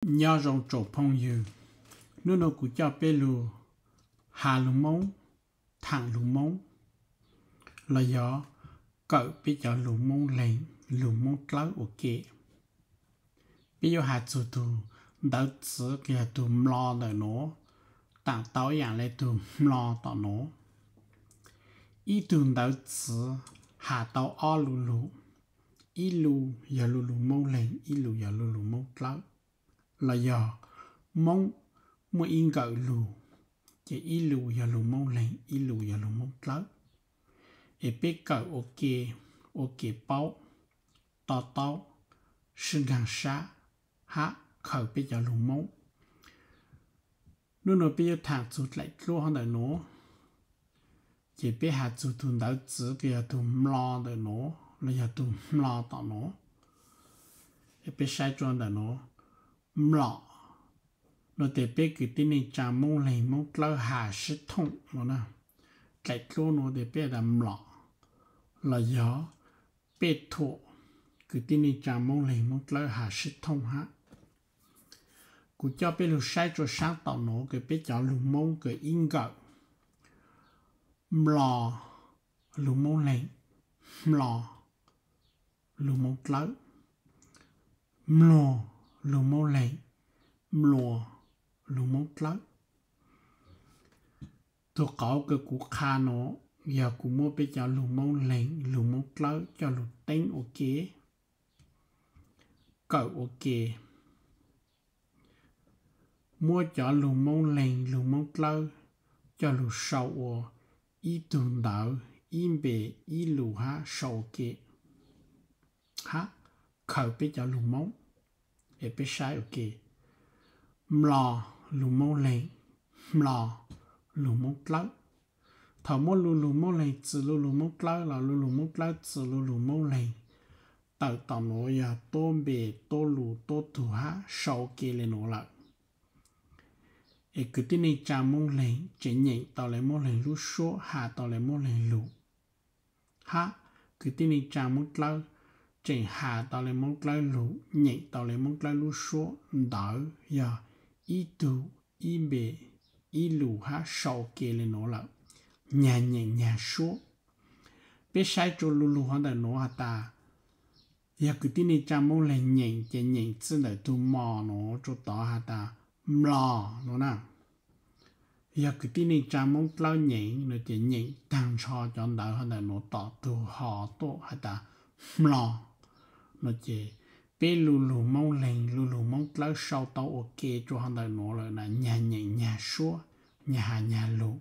Nyob zoo tsoom phooj ywg, hnub no kuv coj peb lug has lug Moob, thaam lug Moob, los yog kawm peb cov lug Moob Leeg, lug Moob Dlawb ua ke. Peb yuav has txug tug ntawv txiv yog tug mlo ntawm nuav, taam tau yaam le tug mlo tom nuav. Ib tug ntawv txiv has tau ob lu lug, ib lu yog lu lug Moob Leeg, ib lu yog lu lug Moob Dlawb, los yog Moob muaj ib nkawm lug, ces ib lu yog lug Moob Leeg, ib lu yog lug Moob Dlawb. Es peb kawm ua ke, ua ke paub, to taub, sib nkaag sab, hab khaws peb cov lug Moob. Nub nua peb yuav thaam txug dlaim dluab hov ntawm nuav, ces peb has txug tug ntawv txiv kws yog tug mlo ntawm nuav los yog tug mlo tom nuav. Peb saib rua ntawm nuav, mlom, nua tes peb kwv tij neej tsaa Moob Leeg Moob Dlawb has sib thooj nuav na. Dlaim dluab nuav tes peb has tas mlom, los yog peb thuam, kwv tij neej tsaa Moob Leeg Moob Dlawb has sib thooj hab. Kuv coj peb lug saib rua saab tom nuav kws peb cov lug Moob kws ib nkawm, mlo, lug Moob Leeg, hmlo, lug Moob Dlawb, mluag, lug Moob Leeg, mluas, lug Moob Dlawb. Tug qauv kws kuv qha nuav yog kuv muab peb cov lug Moob Leeg lug Moob Dlawb coj lug teeb ua ke, kawm ua ke. Muab cov lug Moob Leeg lug Moob Dlawb coj lug sau ua ib tug ntawv ib npe ib lus hab sau ua ke, hab khaws peb cov lug Moob. Es peb saib ua ke, mlo, lug Moob Leeg, hmlo, lug Moob Dlawb. Thaum muab lu lug Moob Leeg txwm lu lug Moob Dlawb los lu lug Moob Dlawb txwm lu lug Moob Leeg, tawm tom nuav yog tuab npe, tuab lus, tuab tug hab sau ua ke le nuav lawm. Es kwv tij neej tsaa Moob Leeg tseem nyeem tau le Moob Leeg lub suab, has tau le Moob Leeg lug, hab kwv tij neej tsaa Moob Dlawb tseem has tau le Moob Dlawb lug, nyeem tau le Moob Dlawb lub suab ntawd yog ib tug, ib npe, ib lus hab sau ua ke le nuav lawm, nyag nyeem nyag suab. Peb saib rua lu lug hov ntawm nuav has tas, yog kwv tij neej tsaa Moob Leeg nyeem ces nyeem txij ntawm tug mos nuav rua tod has tas mlo nuav na. Yog kwv tij neej tsaa Moob Dlawb nyeem no ces nyeem taag nrho cov ntawv hov ntawm nuav tom tug ho tuaj has tas hmlo no ces peb lu lug Moob Leeg lu lug Moob Dlawb sau tau ua ke rua hov ntawm nuav lawm na, nyag nyeem nyag suab, nyag has nyag lug.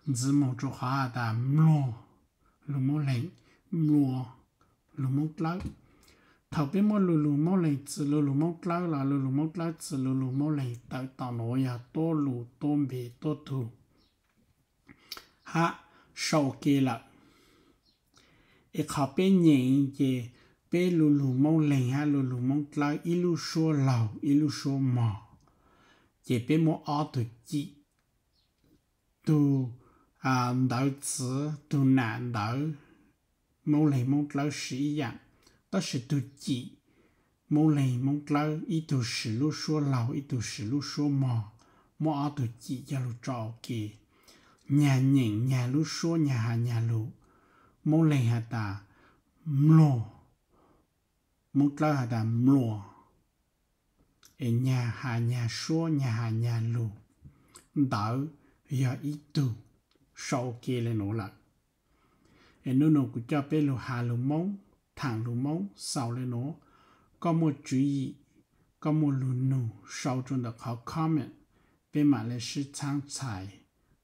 Ntxiv moog rua qhov has tas mluag, lug Moob Leeg, mluas, lug Moob Dlawb. Thaum peb muab lu lug Moob Leeg txwm lu lug Moob Dlawb los lu lug Moob Dlawb txwm lu lug Moob Leeg, tawm tom nuav yog tuab lus, tuab npe, tuab tug hab sau ua ke lawm. Es qhov peb nyeem ces peb lu lug Moob Leeg hab lu lug Moob Dlawb ib lub suab laug ib lub suab mog, ces peb muab ob tug cim. Tug ntawv txiv, tug nam ntawv, Moob Leeg Moob Dlawb siv ib yaam, tab sis tug cim, Moob Leeg Moob Dlawb ib tug siv lub suab laug ib tug siv lub suab mog, muab ob tug cim coj lug tso ua ke, nyag nyeem nyag lub suab nyag has nyag lug. Moob Leeg has tas mluag, Moob Dlawb has tas mluas, es nyag has nyag suab nyag has nyag lug, ntawv yog ib tug, sau ua ke le nuav lawm. Es nub nua kuv coj peb lug has lug Moob, thaam lug Moob xaus le nuav. Koj muaj tswv yim, koj muaj lug nug sau rua ntawm qhov comment, peb mam le sib txhaab txhais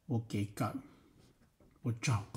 ua kev kawm. Ua tsaug.